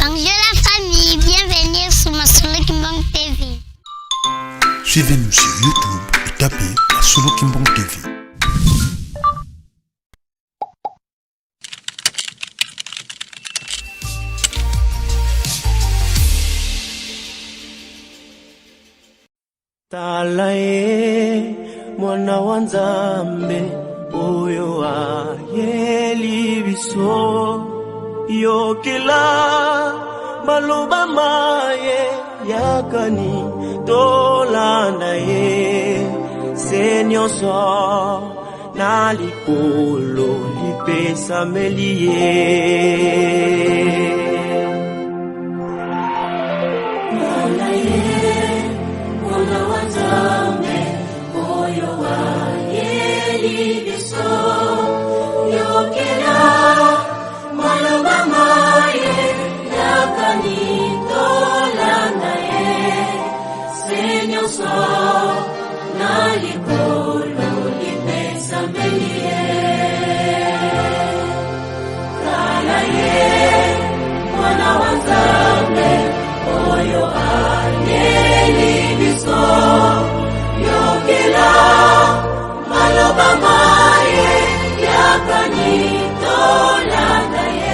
Bonjour la famille, bienvenue sur Masolo Kimbang TV. Suivez-nous sur YouTube et tapez Masolo Kimbang TV. Tala ye mwana wa Nzambe oyo ayeli biso, yokela maloba maye yakani tolanda ye se nyonso na likolo lipesameli ye. Tala ye mwana wa Nzambe oyo ayeli biso, yokela maloba maye yakani tolanda ye se nyonso na likolo lipesameli ye. Tala ye mwana wa Nzambe oyo ayeli biso, yokela maloba maye yakani tolanda ye.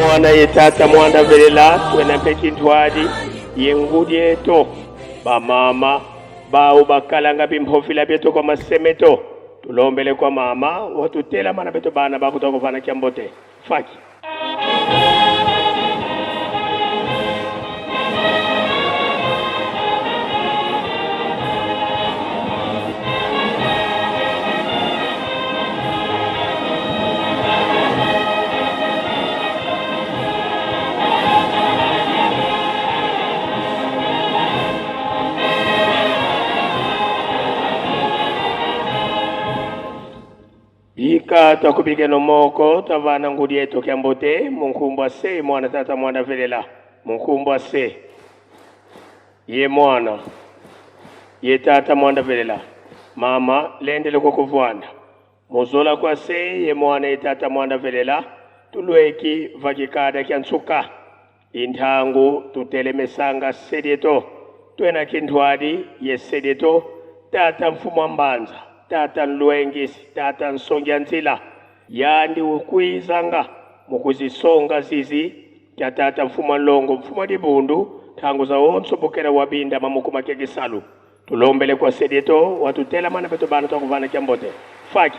Mwana ye tata mwana velela twena mpe kintwadi ye ngudi eto bamama bawu bakalanga bimphofila byeto kwa masemeto tulombele kwa mama watutela mana beto bana bakuta kuvana kyambote faki. Bika twakubike nomoko twavana ngudi yetu kyambote munkumbwa se mwana tata mwana velela munkumbwa se ye mwana ye tata mwana velela mama lendele kokuvwanda muzola kwa se ye mwana ye tata mwana velela tulweki vakikada kya nsuka inthangu tutelemesanga sedieto twena kinthwadi ye sedieto tata mfumo wa mbanza tata nlwengisi tata nsongi ya nzila yandi ukwizanga mukuzisonga zizi kya tata mfumo wa nlongo mfumo wa dibundu thangu za onso bukela wabinda mamukuma kya kisalu tulombele kwa sedieto watutela mana beto bana twakuvana kya mbote faki.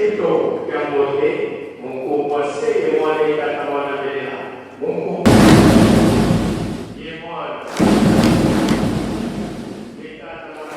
Seto ya mbote munkumbwa se ye mwana ye tata mwana velela munkumbwa ye mwana ye tata mwana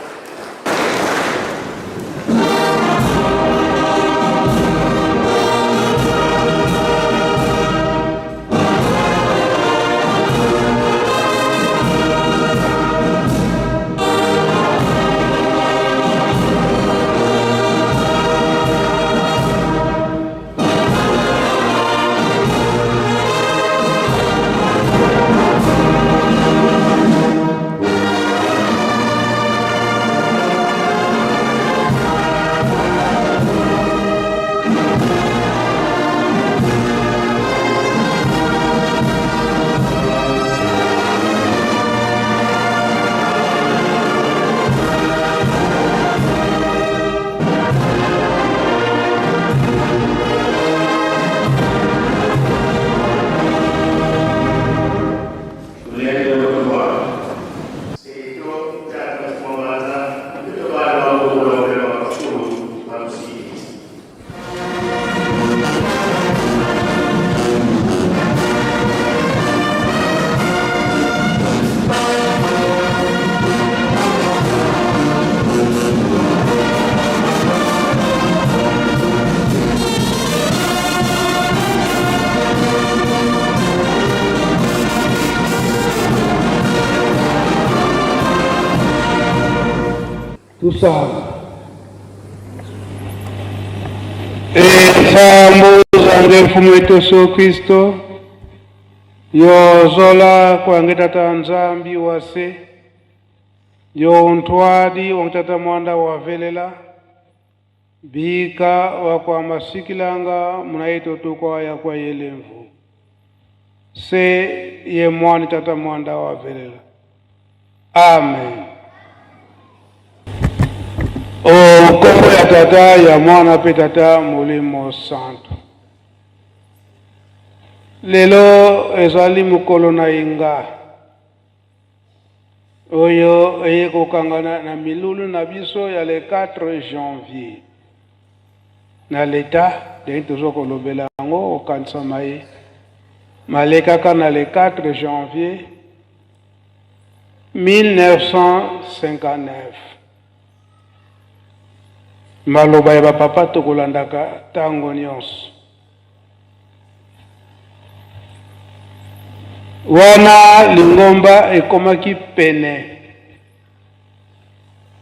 Tusala. Ensambo zange mfumu wetu Yesu Kristo yozola kwange tata Nzambi wase yo ntwadi wange tata mwanda wavelela bika wakwamasikilanga munaito tukwa ya kwa yelemvu se ye mwani tata mwanda wavelela. Amen. O nkombo ya tata ya mwana mpe tata molimo santo. Lelo ezali mokolo na yenga oyo eye kokangana na milulu na biso ya le 4 janvier na leta ndenge toza kolobela yango kokanisa maye malekaka na le 4 janvier 1959. Maloba ya bapapa tokolandaka ntango nyonso. Wana lingomba ekomaki pene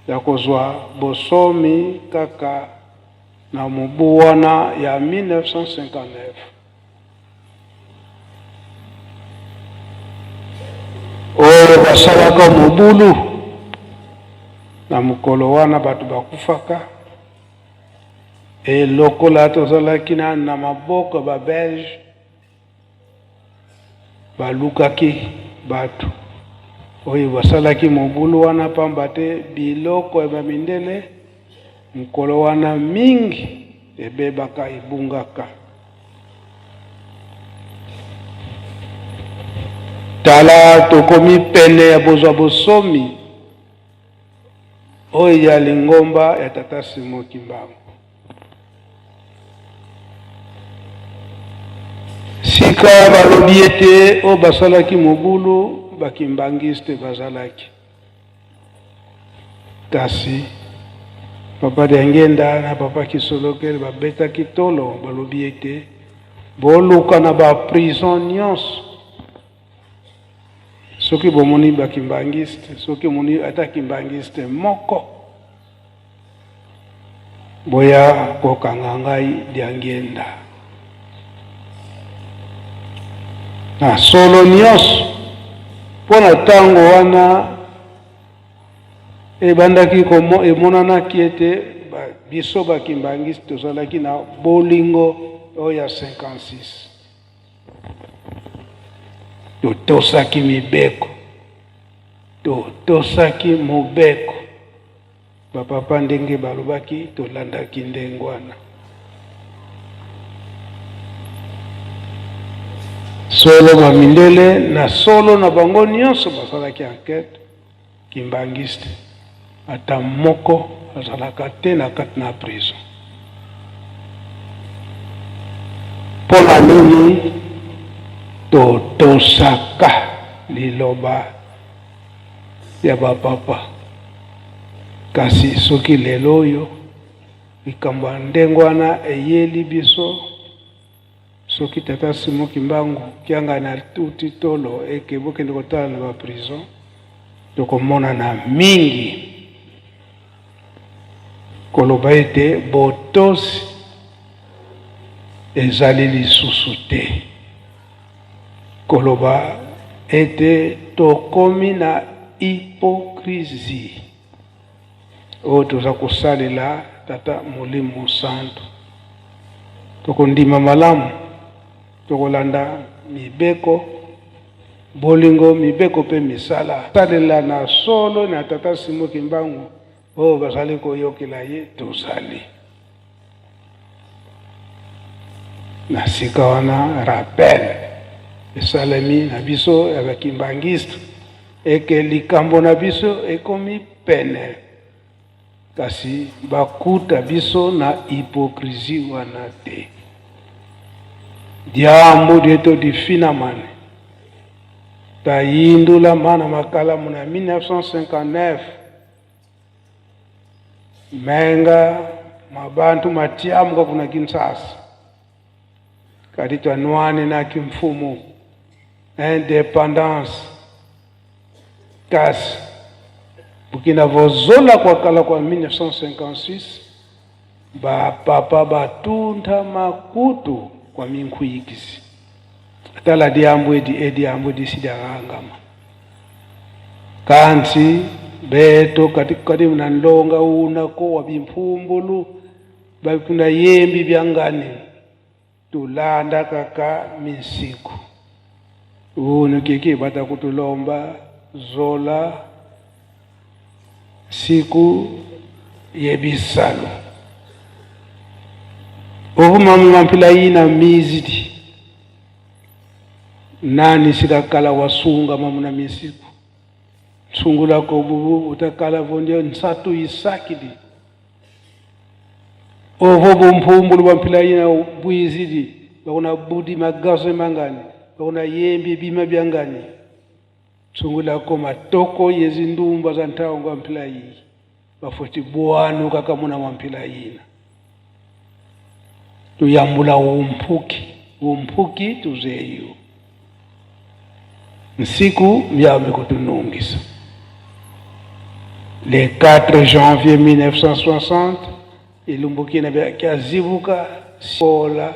ya kozwa bosomi kaka na mobu wana ya 1959. Oyo basalaka mobulu na mokolo wana bato bakufaka. E lokola tozalaki na na maboko ya babelge, balukaki bato oyo basalaki mobulu wana, pamba te biloko ya bamindele mokolo wana mingi ebebaka, ebungaka. Tala, tokomi pene ya bozwa bosomi oyo ya lingomba ya Tata Simon Kimbangu. Sika balobi ete oyo basalaki mobulu bakimbangiste bazalaki, kasi Papa Diangenda na Papa Kisolokele babetaki tolo, balobi ete boluka na ba prison nyonso soki bomoni bakimbangiste, soki omoni ata kimbangiste moko, boya kokanga ngai Diangienda na solo nyonso. Mpo na ntango wana ebandaki emonanaki ete biso bakimbangiste tozalaki na bolingo oyo ya 56. Totosaki mibeko, totosaki mobeko. Bapapa ndenge balobaki, tolandaki ndenge wana. Solo bamindele na solo na bango nyonso basalaki enquête,kimbangiste ata moko azalaka te na kati na prison. Mpo na nini totosaka liloba ya bapapa? Kasi soki lelo oyo likambo ya ndenge wana eyeli biso, soki tata Simon Kimbangu Kiangani atuti tolo eke bokende kotala na ba prison, tokomonana mingi koloba ete botosi ezali lisusu te, koloba ete tokomi na hypocrisie oyo toza kosalela Tata Molimo Santu. Tokondima malamu, tokolanda mibeko, bolingo, mibeko mpe misala. Salela na solo na Tata Simon Kimbangu oyo bazali koyokela ye tozali. Na sika wana rappel esalemi na biso ya ba kimbanguiste eke likambo na biso ekomi pene, kasi bakuta biso na hypocrisie wana te. Diambu dieto difinamane tayindula mana makalamu na 1959 Menga mabantu matiamuka kuna Kinshasa kadi twanwane na kimfumu independance kasi Burkina vozola kwa kala kwa 1956 ba papa batuntha makutu kwa minkhuyikisi atala diambu edi ediambu edisi diakangama Kansi beto kati kati na ndonga una ko wa bimphumbulu bakuna yembi byangani tulanda kaka minsiku uno kiki bata kutulomba zola siku yebisalo ovuma mampila yina mizidi Nani sikakala wasunga mamuna misiku tshungula kobubu utakala vondio nsatu isakidi ovo bumphumbulu bwa mpila yina bwizidi bakuna budi magaso mangani bakuna yembi bima byangani tshungula ko matoko yezindumba za ntawo ngwa mpila yi bafoti bwanu kaka muna mwa mpila yina tuyambula umphuki umphuki tuzeyu nsiku myami kutunungisa le 4 janvier 1960 ilumbukina byazibuka sola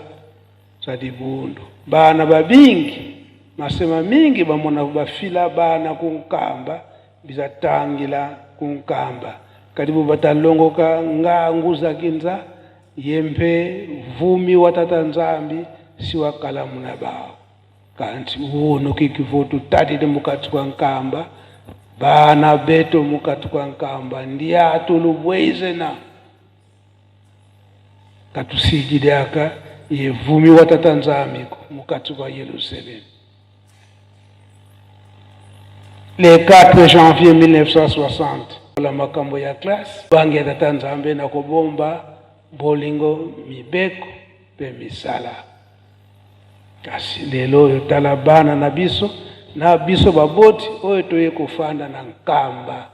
za dibundu bana babingi masema mingi bamona bafila bana kunkamba bizatangila kunkamba kadi bo batalongoka ngangu za kinza ye mpe vumi wa tata nzambi si wa kalamu na bao kanti uno kikivotu tatile mukati kwa nkamba bana beto mukati kwa nkamba ndiatu lubwezena katusijile aka yevumi wa tata nzambi mukati kwa Yerusalemu le 4 janvier 1960 la makambo ya classe bangi ya tata nzambe na kobomba bolingo mibeko mpe misala kasi lelo oyo tala bana na biso na biso baboti oyo toye kofanda na nkamba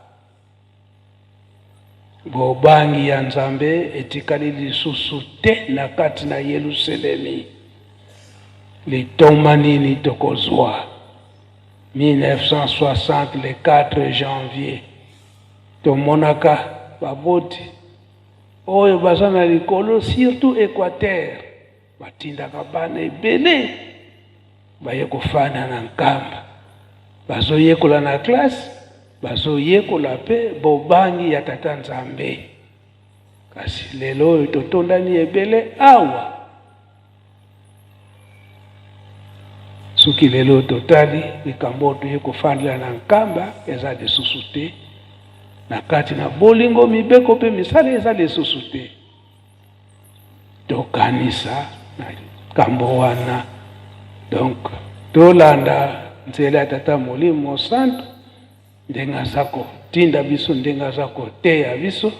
Bobangi ya Nzambe etikali lisusu te na kati na Yelusalemi. Litomba nini tokozwa? 1960 le 4 janvier, tomonaka baboti oyo baza na likolo surtout Equateur batindaka bana ebele baye kofanda na nkamba, bazoyekola na classe, bazoyekola mpe bobangi ya Tata Nzambe. Kasi lelo oyo totondani ebele awa, soki lelo totali likambo oyo toye kofandela na nkamba eza lisusu te na kati na bolingo, mibeko mpe misala eza lisusu te. Tokanisa na likambo wana. Donc tolanda nzela ya Tata Molimo Santu ndenge aza kotinda biso, ndenge aza koteya biso.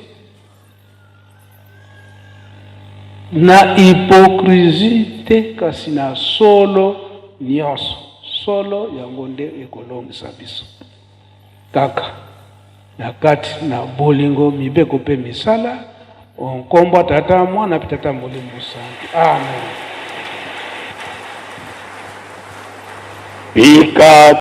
Na hypocrisie te, kasi na solo nyonso. Solo yango nde ekolongisa biso kaka na kati na bolingo, mibeko mpe misala. O nkombo ya Tata, Mwana mpe Tata Molimo Santu. Amen. Bika.